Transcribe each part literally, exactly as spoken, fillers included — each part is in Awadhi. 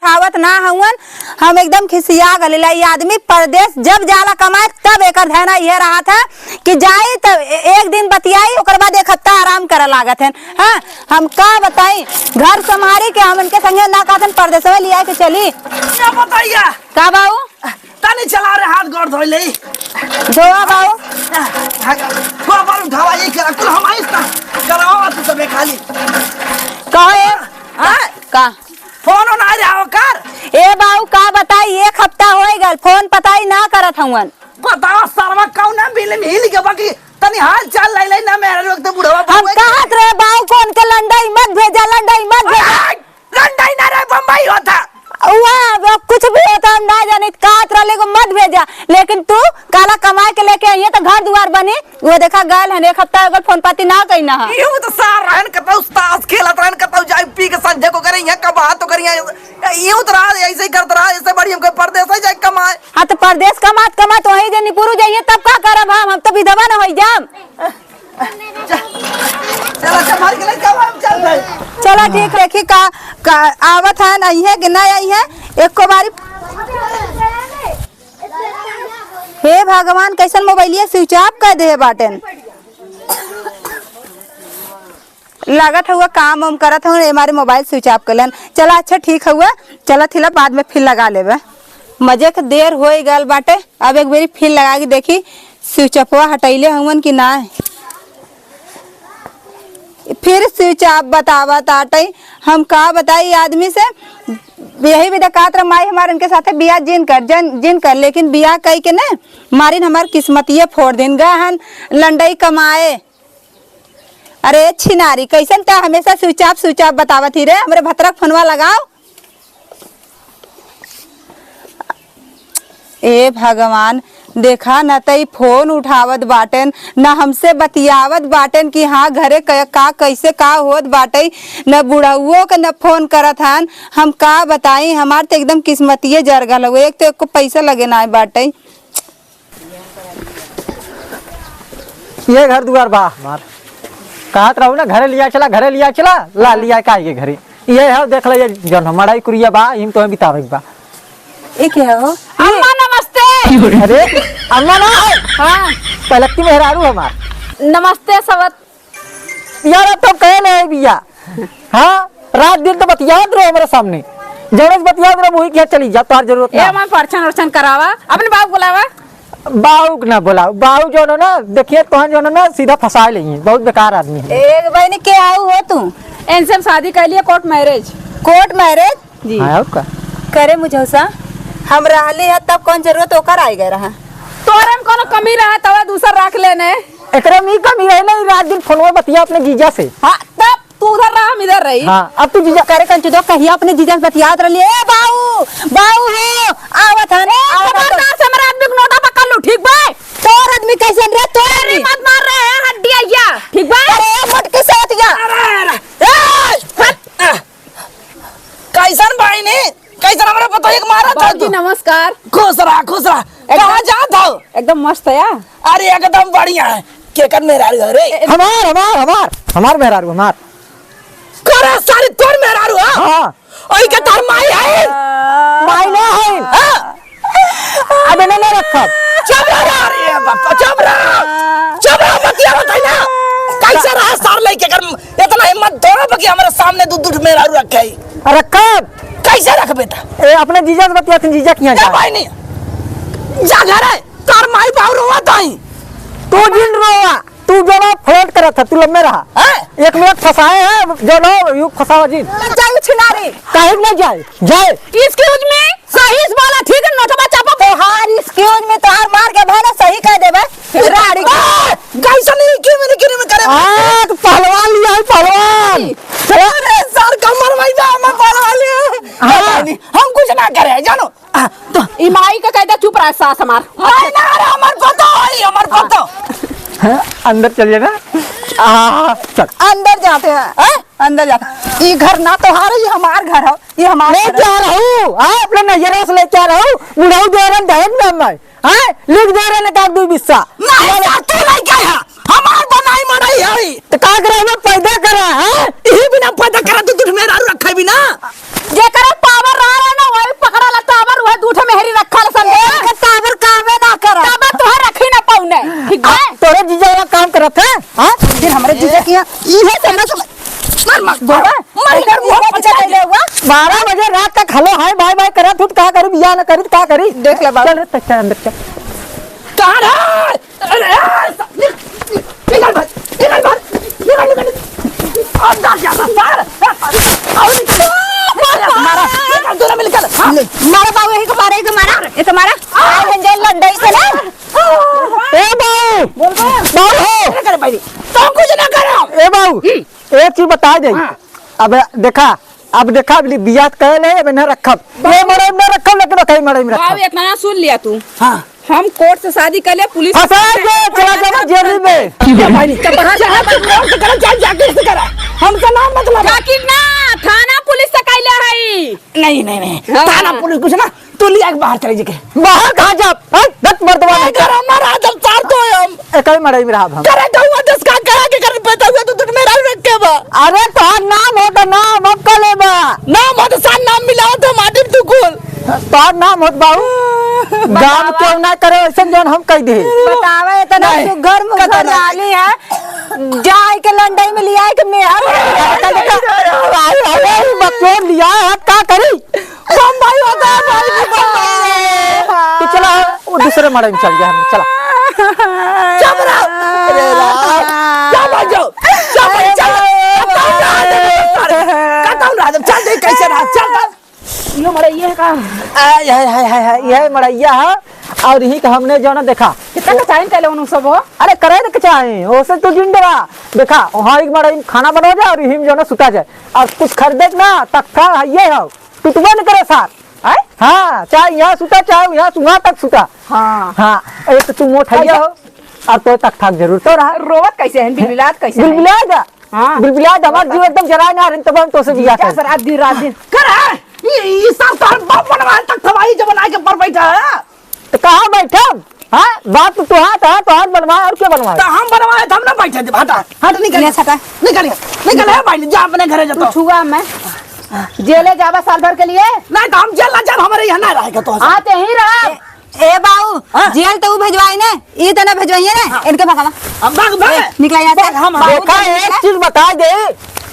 उठावत ना हउवन। हम एकदम खिसिया गइली। ई आदमी परदेस जब जाला कमाए, तब एकर धैना इहे रहत है कि जाई त ए-, एक दिन बतियाई, ओकर बाद एक हफ्ता आराम करे लागत है। हाँ, हम का बताई, घर सम्हारी के हम इनके संगे ना कहतन, परदेसवे लिया के चली। का बताइया? का बाऊ? तनी चला रे, हाथ गोड़ धोई ले। धोआ बाऊ। गोबर उठावा, ये करा, कुल हम आइस ना। करावा तू सबे खाली। कहो ए? हाँ? का? फोन ना रे, आओ कर। ए बाऊ, का बताई, एक हफ्ता होइ गल, फोन पता ही ना करत हउवन। बतावा सरवा कौन है, बिल में हिल के बाकी तनी हाल चाल लै लै ना, मेरे लोग तो बुढ़वा हम बाबू कहत रहे बाऊ, फोन के लंडई मत भेजा, लंडई मत भेजा। अरे, लंडई ना रे, बम्बई होता। हुआ, वो कुछ भी होता, हम ना जानित, कहत रहले को मत भेजा, लेकिन तू काला कमाए के लेके आइए तो घर दुआर बनी। वो देखा गल हन, एक हफ्ता अगर फोन पाती ना कहीं ना है। यूं तो सार रहन कतौ ताश खेलत रहन, कतौ जाई पी के संझे को करे, यहाँ कब हाथ तो करिया, यूं तो रहा, ऐसे ही करत रहा, ऐसे बड़ी हमको परदेस है जाए कमाए। हाँ, तो परदेस कमात कमात वही जे निपुरु जाइए, तब का करब हम? हम तो विधवा न होई जाम। चला, चल, भाई के लेके आवा, हम चल रहे। चला, ठीक, देखी का, का आवत है, नहीं है कि नहीं आई है, एको बारी। हे भगवान, कैसन मोबाइलिया switch off कर दे बाटेन। लागत हुआ काम वाम करत हुआ, हमारे मोबाइल switch off कर लेन। चला, अच्छा, ठीक हुआ, चला, थिला बाद में फिर लगा लेबे। मजे के देर होइ गल बाटे, अब एक बेरी फिर लगा के देखी, switch offवा हटैले हुवन कि ना। फिर switch off बतावत आटै, हम का बताई आदमी से। यही विदा कहत रह, माई हमार इनके साथे बियाह जिन कर, जन, जिन कर, लेकिन बियाह कई के ना, मारिन हमार किस्मतिये फोड़ दिन, गहन लंडई कमाए। अरे छिनारी, कैसन त हमेशा switch off, switch off बतावत ही रे, हमरे भतरक फोनवा लगाओ। ए भगवान, देखा न त ई फोन उठावत बाटेन, न हमसे बतियावत बाटेन कि हाँ घरे क-, का कैसे का होत बाटे, न बुढ़उओ के न फोन करत हन। हम का बताई, हमार त एकदम किस्मतिये जर गल हउए, एक तो एको पैसा लगे नाय बाटे। ये घर दुआर बा हमार। कहत रहू ना, घरे लिया चला, घरे लिया चला, ला लिया का ये घरे। ये है, देख ले, ये जौन हमारा ही कुरिया बा, इम तोहे बितावे के बा। ये क्या हो? अम्मा नमस्ते। अरे, अम्मा ना है। हाँ। पहलकी मेहरारू हमार। नमस्ते सवत। यार, अब तो कहे ले बिया। हाँ, रात दिन तो बतियात रहो हमारे सामने। जौन से बतियात रहो, वही क्या चली जा, तोहार जरूरत ए, ना। अम्मा, परछन उरछन करावा, अपने बाबू बुलावा। बाऊ के ना बोलाओ, बाऊ जौन हो ना, देखिए तोहन जौन हो ना, सीधा फंसा लेंगे, बहुत बेकार आदमी है। ए बहनी, के आऊ हो तू? इनसे हम शादी कर लिए, court marriage। Court marriage? जी। हाँ, और का? करे मुझौसा, हम रहली है तब कौन जरूरत ओकर आइ गए रहा? तोरे में कोनो कमी रहा तब दूसर रख लेने। एकरे में ई कमी रहे ना, ई रात दिन फोनवा बतिया अपने जीजा से। हाँ, तब तू उधर रहा, हम इधर रही। हाँ, अब तू जीजा करे कंचुदो कहिया अपने जीजा से बतियात रहली। ए बाऊ, बाऊ हो, आवत हन, ए, आवत हन। खबरदार से हमारे आदमी के नोटा पकड़ लू, ठीक बा? तोर आदमी कैसन रे, तोर अरे आदमी? मत मार रहे हैं, हड्डी आइया, ठीक बा? अरे मोटकी से हटिया। अरे, अरे, ए, हट। कैसन भाई ने? कैसन हमरा पतोहिया के मारत हो बाबूजी, तू? नमस्कार। खुश रहा, खुश रहा। एकदम कहाँ जात हो? एकदम मस्त है। अरे एकदम बढ़िया है। केकर मेहरारू हो रे? ए, ए, हमार, हमार, हमार, हमार मेहरारू, हमार। करे सारी तोर मेहरारू हो? हाँ। ओई के तार माई है? माई ना है। हाँ। अब इन्हें ना रखब। चुप रहा रे बापा, चुप रहा। चुप रहा, बतिया बताई ना। कैसे रहा सार लइके कर इतना हिम्मत तोरा बा कि हमरे सामने दू दू मेहरारू रखे है। रखब। कैसे रखबे त? ए, अपने जीजा से बतिया, तुम जीजा किहाँ ए जा। भाई नहीं। जा घरे, तार माई बाऊ रोवा ताई। तू जिन रोवा, तू जो ना flirt करत है, तू लम्बे रहा। हैं? एक मिनट फंसाए हैं, जो ना यू फंसावा जिन। जा छिनारी। काहे नहीं जाए? जाए। Excuse me, सही से बोला, ठीक है, नोटवा चापा। तोहार excuse me, तोहार मार के भाई ना सही कह देबे। राड़ी। आ, कैसन नहीं, क्यों मैंने, क्यों नहीं करे? हाँ, तो पहलवान लिया है, पहलवान। अरे, सर, कमर भाई बा, मैं पहलवान लिया। हाँ। नहीं, नहीं, हम कुछ ना करे, जानो। आ, तो ई माई के कह दे, चुप रह, सास हमार। नहीं, ना, अरे, हमार पतो है, हमार पतो। हाँ, अंदर चलिए ना। आ, चल। अंदर जाते हैं, हैं? अंदर जाते हैं। ई घर ना तोहार है, ये हमार घर है, ये हमार घर है। लेके आ रहू, हाँ, अपने नैहरा से लेके आ रहू, बुढ़ऊ दे रहे दहेज में मैं। हैं? लिख दे रहे ना का दू बिस्सा। नहीं सर, तू नहीं कहे है। हमार तो नहीं मरई है। तो का करे, हमें पैदा करा, हैं? यही बिना पैदा करा, तू दूध मेहरारू रखे बिना। जेकरा power रहा, रहा रात तक हेलो हाय बाय बाय करत हूँ, तो का करी, बियाह न करी, तो का करी? देख ले बाबू। चल रे, चल, चल अंदर चल। कहाँ रे? अरे, ए, निक-, निकल भाई, निकल भाई, निकल, निकल, निकल। अंदर जा, अंदर। और निकल। मारा, निकल, दोनों मिलकर। हाँ। मारा बाबू, यही को मारा, यही को मारा, ये तो मारा। आ, हेंजल लंडई से ना। ए बाबू। बोल बे। बाबू हो। ना करे भाई, तुम कुछ ना करो। ए बाबू, हम्म। एक चीज बता दे। हाँ। अब देखा, अब देखा, अब बियाह करे ले, अब ना रखब। ये मड़ई में ना रखब, लेकिन कहीं मड़ई में बाबू, रखब। इतना सुन लिया तू। हाँ। हम कोर्ट से शादी कर ले, पुलिस फंसा के चला जाना जेल में। क्या भाई, चुप रहा, चुप रहा, कोर्ट से करा, चाहे जाके से करा। हमसे ना मतलब है। जाकिर ना, थाना पुलिस से कैले हई। नहीं, नहीं, नहीं। हाँ। थाना पुलिस कुछ ना, तू लिया के बाहर चले जी के। बाहर कहाँ जाब? हैं? दत मर्दवा नहीं नहीं। कर, हमारा आदम चार तो है हम। ए, कई मड़ई में रहब हम। करे तो हुआ दस का कहा के कर पैदा हुआ तो तुझ में रह रख के बा। अरे तोहार नाम हो तो नाम, अब का लेबा? नाम हो तो सान नाम मिलाओ तो माटी में तू कुल। तोहार नाम होत बाऊ। गाँव बतावा। केहू ना करे वैसन जौन हम कह दे। बतावा, इतना नहीं, सुघर मुघर कतरा। डाली है। जाए के लंडई में लिया के मेहर। अरे, अरे, अरे, बकचोद लिया है, का करी? बम भाई होता है, भाई की बम भाई। तू चला, वो दूसरे मड़ई में चल गया, हम चला। चुप रहो। अरे राम, क्या बात हो? चुप, चुप। कतौन रहा दे, सारे। कतौन रहा दे, चल दे, कैसे रहा, चल, चल। यो मड़ई है का? आय, हाय, हाय, हाय, हाय, यह मड़ैया है। और यही का हमने जो ना देखा। कितना का टाइम कैले उन्हों सब हो? अरे, करे के चाहे, ओसे तू जिन डरा। देखा, वहाँ एक मड़ई में खाना बना जाए और यही में जो ना सुता जाए। और कुछ खरीदे के ना, तख्ता है ये हो। टूटबे न करे सार। आय? हाँ, चाहे यहाँ सुता, चाहे यहाँ सुहा तक सुता। हाँ। हाँ, एक तो तू मोट है कैसे? हो, और तो तक थाक जरूर तो रहा। रोवत कैसे है, बिलबिलात कैसे है? बिलबिलात है। हाँ। बिलबिलात, हमार जीव एकदम जराए ना, तब हम तोसे बियाह कर। सर, रात दिन, रात दिन। कर, हाँ? ये, ये सब तोहर बाप बनवाए तक थवाई जो बनाए के पर बैठा है। तो कहाँ बैठब? हाँ, बाप तो तोहार, तोहार, तोहार बनवाए, और क्या बनवाए? तो हम बनवाए, तो हम ना बैठे देब। हटा, हट, निकल। ले सटा। निकल, निकल, है भाई, जा अपने घरे जा तू तो। छुआ मैं। जेले जाबा साल भर के लिए? नहीं, तो हम जेल ना जाब, हमारे यहाँ ना रहेगा तो। हाँ, ते ही रहा। ए, ए बाऊ, हाँ? जेल तो ऊ भेजवाई ने, ई तो ना भेजवाइए ने, हाँ। इनके भगावा। अब भाग, भाग। ए, निकला यहाँ से। भाग, हम, हम। बाऊ, देखा, जल्दी एक निकला। चीज बता दे,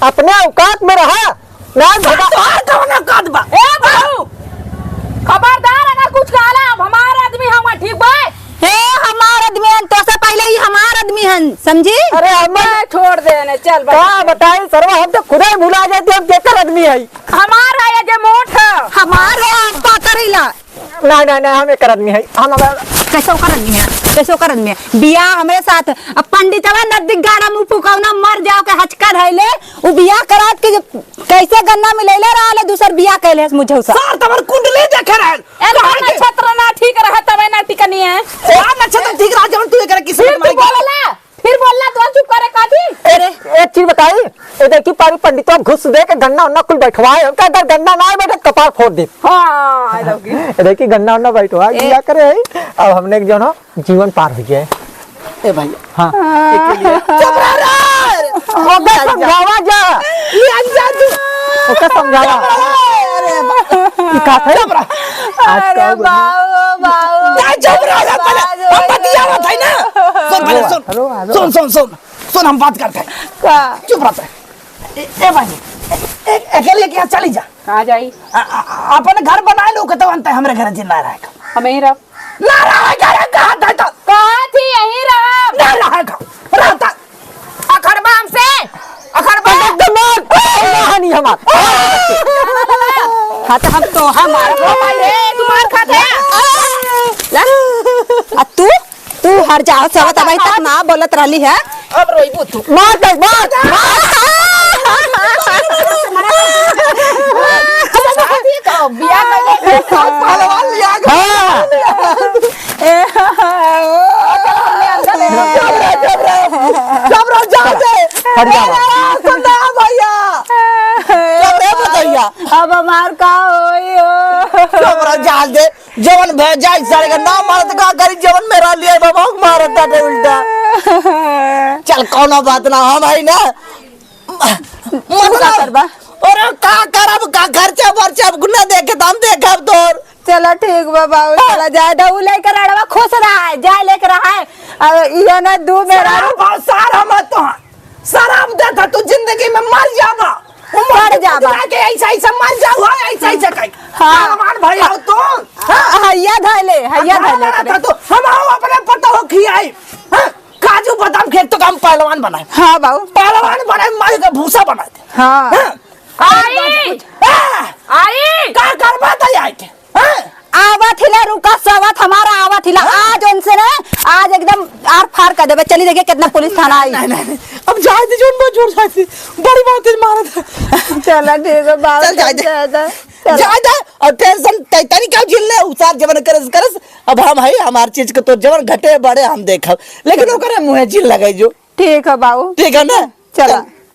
अपने औकात में रहा। ना भगा। तोहार कौन औकात बा? ए बाबू, खबरदार अगर कुछ कहला, अब हमार आदमी हवा, ठीक बा? ए, हमार आदमी हन, तोसे पहले ही हमार आदमी हन, समझी? अरे, हमें ए, छोड़ दे ने, चल, का बस। बताई सरवा, हम तो खुदे भुला जाते, हम केकर आदमी है? हमार है ये जे मोट है। हमार है, हम पातर ही ला। नहीं, नहीं, नहीं, हम एकर आदमी है। हम अगर कैसे ओकर आदमी है? कैसे ओकर आदमी है? बियाह हमरे साथ, अब पंडितवा नजदीक गाड़ा मुंह फुकौना मर जाओ के हचका धैले, उ बियाह करात के जब कैसे गन्ना मिलैले रहले, दूसर बियाह कैले हस मुझौसा। सर, तमर कुंडली देखे रहल। ए, काहे के नक्षत्र ना ठीक रहा, तबे ना टिकनी है। का नक्षत्र ठीक रहा, जवन तू एकरा किस्मत फिर तू माई के बोलला, फिर बोलला, तू चुप करे काथी। अरे, एक चीज बताई, ए देखी पारी पंडितवा घुस दे के गन्ना उन्ना कुल बैठवाए, हमका अगर गन्ना ना बैठे, कपार फोड़ दे। हाँ, ए देखी। ए देखी, गन्ना उन्ना बैठवा ए। दिया करे है। अब हमने एक जन हो, जीवन पार हो जाए। ए भाई। हाँ। चुप रह रे। ओके समझावा जा। ये अंजा तू। ओके समझावा। अरे बा-, ये का है? चुप रह। आज अरे का बोली? बाबू, बाबू। ना चुप रह रे, पहले हम बतियावत है ना। सुन पहले, सुन। रो, रो, रो। सुन, सुन, सुन। सुन, हम बात करते हैं। का? चुप रह। ए, ए भाई, ए, ए, अकेले के यहाँ चली जा। कहाँ जाई? आ, आ, आ, अपन घर बनाए लो, कतौ अंत है, हमरे घर जिंदा रहे। हम यहीं रह। ना रहे, घर कहाँ था तो? कहाँ थी, यहीं रह। ना रहे, रहता। अखड़बा हमसे, अखड़बा। एकदम मार, कहानी हमार। हाँ, तो हम तो, हम मार। ओ भाई रे, तू मार खात है। ला। आ तू? तू हर जाओ, सब तब तक ना बोलत रहली है। अब रोइबू तू। मार दे, मार, मार। शादी तो बियाह कर ले। पहलवान लिया के हाँ। जबरा, जबरा, जबरा, जाओ दे। हट जाओ। ए, सुन ना भैया। जबरे भैया। अब हमार का होई हो? जबरा, जाओ दे। जवन भे जाई सारे का नाम मारत का करी, जवन मेरा लिए बाबा को मारत ताटे उल्टा। चल, कौनो बात ना, हम है ना। मतलब, करबा? अरे का करब, का खर्चा बर्चा अब गुना देखे त हम देखब तोर। चला ठीक बा बाबू, चला जाए दऊ लेकर अड़वा खुश रहा है, जाए लेकर रहा है। अब इहे ना दू मेरा शराब और सार हम तो शराब देता तू जिंदगी में मर जाबा। मर जाबा। के ऐसा, ऐसा मर जाओ, हाँ, ऐसा, ऐसा कहीं। हाँ। पहलवान भाई हो तो। हाँ, हैया धैले, हैया धैले ना, अपने। तो हम आओ अपने पता हो खियाई। हाँ, काजू बादाम खेत तो हम पहलवान बनाए। हाँ, बाबू। पहलवान बनाए, मार के भूसा बनाए। हाँ। हाँ। आई। आ! आई। का करबा तै आके? हाँ? आवत हिला, रुका, सवत हमारा आवत हिला। हाँ? आज उनसे ना, आज एकदम आर फार कर देबे। चली देखिए कितना पुलिस थाना आई। नहीं, नहीं, नहीं। अब जाए दे, जोन बा जोर जाए दे। बड़ी बात है, मारत। चला, ठीक है, बाबू, चल, जाए दे। जाए दे। चला। जाए दे, और टेंशन तै तनी का झेल ले, उसार जवन करस, करस। अब हम है, हमार चीज के तो जवन घटे बढ़े हम देखब। लेकिन चला। ओकरे मुँहे झील लगाई जो। ठीक है, बाबू। ठीक है ना? चला। चल।